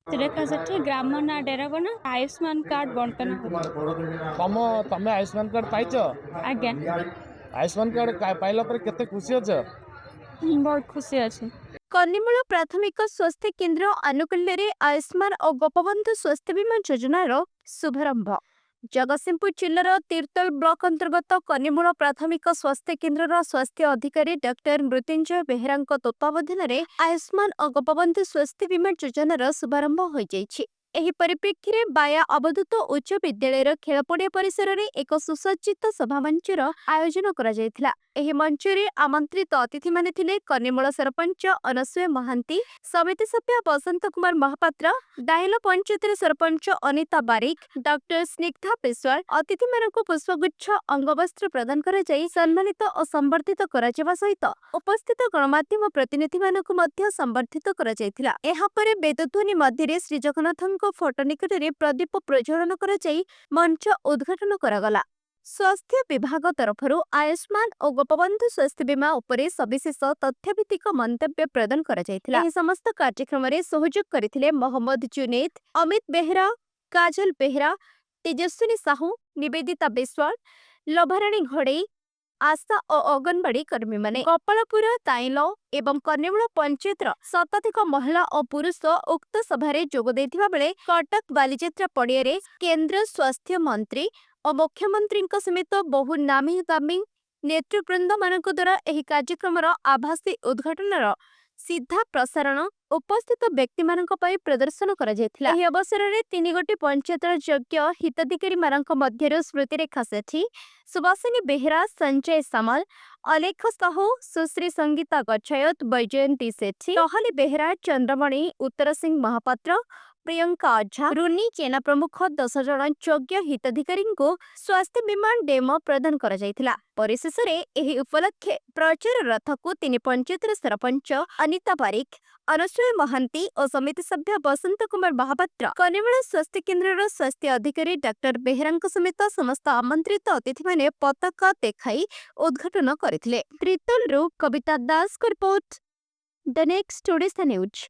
ରେଖା ସେଠି, ଗ୍ରାମ ନାଁ ଡେରାବନା। ଆୟୁଷ୍ମାନ କାର୍ଡ ବଣ୍ଟନ ହେଉଛି। ତମେ ଆୟୁଷ୍ମାନ କାର୍ଡ ପାଇଛ? ଆଜ୍ଞା। ଆୟୁଷ୍ମାନ କାର୍ଡ ପାଇଲା ପରେ କେତେ ଖୁସି ଅଛ? ବହୁତ ଖୁସି ଅଛି। କନିମୂଳ ପ୍ରାଥମିକ ସ୍ୱାସ୍ଥ୍ୟ କେନ୍ଦ୍ର ଆନୁକୂଲ୍ୟରେ ଆୟୁଷ୍ମାନ ଓ ଗୋପବନ୍ଧୁ ସ୍ୱାସ୍ଥ୍ୟ ବୀମା ଯୋଜନାର ଶୁଭାରମ୍ଭ। ଜଗତସିଂହପୁର ଜିଲ୍ଲାର ତିର୍ତ୍ତୋଲ ବ୍ଲକ ଅନ୍ତର୍ଗତ କନିମୂଳ ପ୍ରାଥମିକ ସ୍ୱାସ୍ଥ୍ୟ କେନ୍ଦ୍ରର ସ୍ୱାସ୍ଥ୍ୟ ଅଧିକାରୀ ଡକ୍ଟର ମୃତ୍ୟୁଞ୍ଜୟ ବେହେରାଙ୍କ ତତ୍ତ୍ୱାବଧାନରେ ଆୟୁଷ୍ମାନ ଓ ଗୋପବନ୍ଧୁ ସ୍ୱାସ୍ଥ୍ୟ ବୀମା ଯୋଜନାର ଶୁଭାରମ୍ଭ ହୋଇଯାଇଛି। ଏହି ପରିପ୍ରେକ୍ଷୀରେ ବାୟା ଅବଧୂତ ଉଚ୍ଚ ବିଦ୍ୟାଳୟର ଖେଳପଡ଼ିଆ ପରିସରରେ ଏକ ସୁସଜ୍ଜିତ ସଭାମଞ୍ଚର ଆୟୋଜନ କରାଯାଇଥିଲା। ଏହି ମଞ୍ଚରେ ଆମନ୍ତ୍ରିତ ଅତିଥିମାନେ ଥିଲେ କନିମୂଳ ସରପଞ୍ଚ ଅନସୂୟା ମହାନ୍ତି, ସମିତି ସଭ୍ୟ ବସନ୍ତ କୁମାର ମହାପାତ୍ର, ଡାଇଲ ପଞ୍ଚାୟତର ସରପଞ୍ଚ ଅନିତା ବାରିକ, ଡକ୍ଟର ସ୍ନିଗ୍ଧା ବିଶ୍ୱାଳ। ଅତିଥିମାନଙ୍କୁ ପୁଷ୍ପଗୁଚ୍ଛ, ଅଙ୍ଗବସ୍ତ୍ର ପ୍ରଦାନ କରାଯାଇ ସମ୍ମାନିତ ଓ ସମ୍ବର୍ଦ୍ଧିତ କରାଯିବା ସହିତ ଉପସ୍ଥିତ ଗଣମାଧ୍ୟମ ପ୍ରତିନିଧିମାନଙ୍କୁ ମଧ୍ୟ ସମ୍ବର୍ଦ୍ଧିତ କରାଯାଇଥିଲା। ଏହାପରେ ବେଦଧ୍ୱନି ମଧ୍ୟରେ ଶ୍ରୀଜଗନ୍ନାଥଙ୍କ ଫଟୋ ନିକଟରେ ପ୍ରଦୀପ ପ୍ରଜ୍ୱଳନ କରାଯାଇ ମଞ୍ଚ ଉଦ୍ଘାଟନ କରାଗଲା। ସ୍ୱାସ୍ଥ୍ୟ ବିଭାଗ ତରଫରୁ ଆୟୁଷ୍ମାନ ଓ ଗୋପବନ୍ଧୁ ସ୍ୱାସ୍ଥ୍ୟ ବୀମା ଉପରେ ସବିଶେଷ ତଥ୍ୟଭିତ୍ତିକ ମନ୍ତବ୍ୟ ପ୍ରଦାନ କରାଯାଇଥିଲା। ଏହି ସମସ୍ତ କାର୍ଯ୍ୟକ୍ରମରେ ସହଯୋଗ କରିଥିଲେ ମହମ୍ମଦ ଜୁନେଦ, ଅମିତ ବେହେରା, କାଜଲ ବେହେରା, ତେଜସ୍ୱିନୀ ସାହୁ, ନିବେଦିତା ବିଶ୍ୱାଳ, ଲଭାରାଣୀ ଘଡ଼େଇ, ଆଶା ଓ ଅଙ୍ଗନବାଡି କର୍ମୀମାନେ। ଗୋପାଳପୁର, ତାଇଲ ଏବଂ କନ୍ୟାମୂଳ ପଞ୍ଚାୟତର ଶତାଧିକ ମହିଳା ଓ ପୁରୁଷ ଉକ୍ତ ସଭାରେ ଯୋଗ ଦେଇଥିବା ବେଳେ କଟକ ବାଲିଯାତ୍ରା ପଡ଼ିଆରେ କେନ୍ଦ୍ର ସ୍ୱାସ୍ଥ୍ୟ ମନ୍ତ୍ରୀ ଓ ମୁଖ୍ୟମନ୍ତ୍ରୀଙ୍କ ସମେତ ବହୁ ନାମୀ ଦାମୀ ନେତୃବୃନ୍ଦମାନଙ୍କ ଦ୍ୱାରା ଏହି କାର୍ଯ୍ୟକ୍ରମର ଆଭାସୀ ଉଦ୍ଘାଟନର ସିଧା ପ୍ରସାରଣ ଉପସ୍ଥିତ ବ୍ୟକ୍ତିମାନଙ୍କ ପାଇଁ ପ୍ରଦର୍ଶନ କରାଯାଇଥିଲା। ଏହି ଅବସରରେ ତିନିଗୋଟି ପଞ୍ଚାୟତର ଯୋଗ୍ୟ ହିତାଧିକାରୀମାନଙ୍କ ମଧ୍ୟରୁ ସ୍ମୃତିରେଖା ସେଠୀ, ସୁବାସିନୀ ବେହେରା, ସଞ୍ଜୟ ସାମଲ, ଅଲେଖ ସାହୁ, ସୁଶ୍ରୀ ସଙ୍ଗୀତା ଗଛାୟତ, ବୈଜୟନ୍ତୀ ସେଠୀ, ଟହଲି ବେହେରା, ଚନ୍ଦ୍ରମଣି ଉତ୍ତର ସିଂ ମହାପାତ୍ର, ପ୍ରିୟଙ୍କା ଓଝା, ରୁନି ଜେନା ପ୍ରମୁଖ 10 ଜଣ ଯୋଗ୍ୟ ହିତାଧିକାରୀଙ୍କୁ ସ୍ୱାସ୍ଥ୍ୟ ବୀମା ଡେମୋ ପ୍ରଦାନ କରାଯାଇଥିଲା। ପରିଶେଷରେ ଏହି ଉପଲକ୍ଷେ ପ୍ରଚାର ରଥକୁ ତିନି ପଞ୍ଚାୟତର ସରପଞ୍ଚ ଅନିତା ବାରିକ, ଅନସୂୟା ମହାନ୍ତି ଓ ସମିତି ସଭ୍ୟ ବସନ୍ତ କୁମାର ମହାପାତ୍ର, କନିମୂଳ ସ୍ୱାସ୍ଥ୍ୟ କେନ୍ଦ୍ରର ସ୍ୱାସ୍ଥ୍ୟ ଅଧିକାରୀ ଡାକ୍ତର ବେହେରାଙ୍କ ସମେତ ସମସ୍ତ ଆମନ୍ତ୍ରିତ ଅତିଥିମାନେ ପତାକା ଦେଖାଇ ଉଦ୍ଘାଟନ କରିଥିଲେ। ତିର୍ତ୍ତୋଲରୁ କବିତା ଦାସଙ୍କ report, the next Odisha news.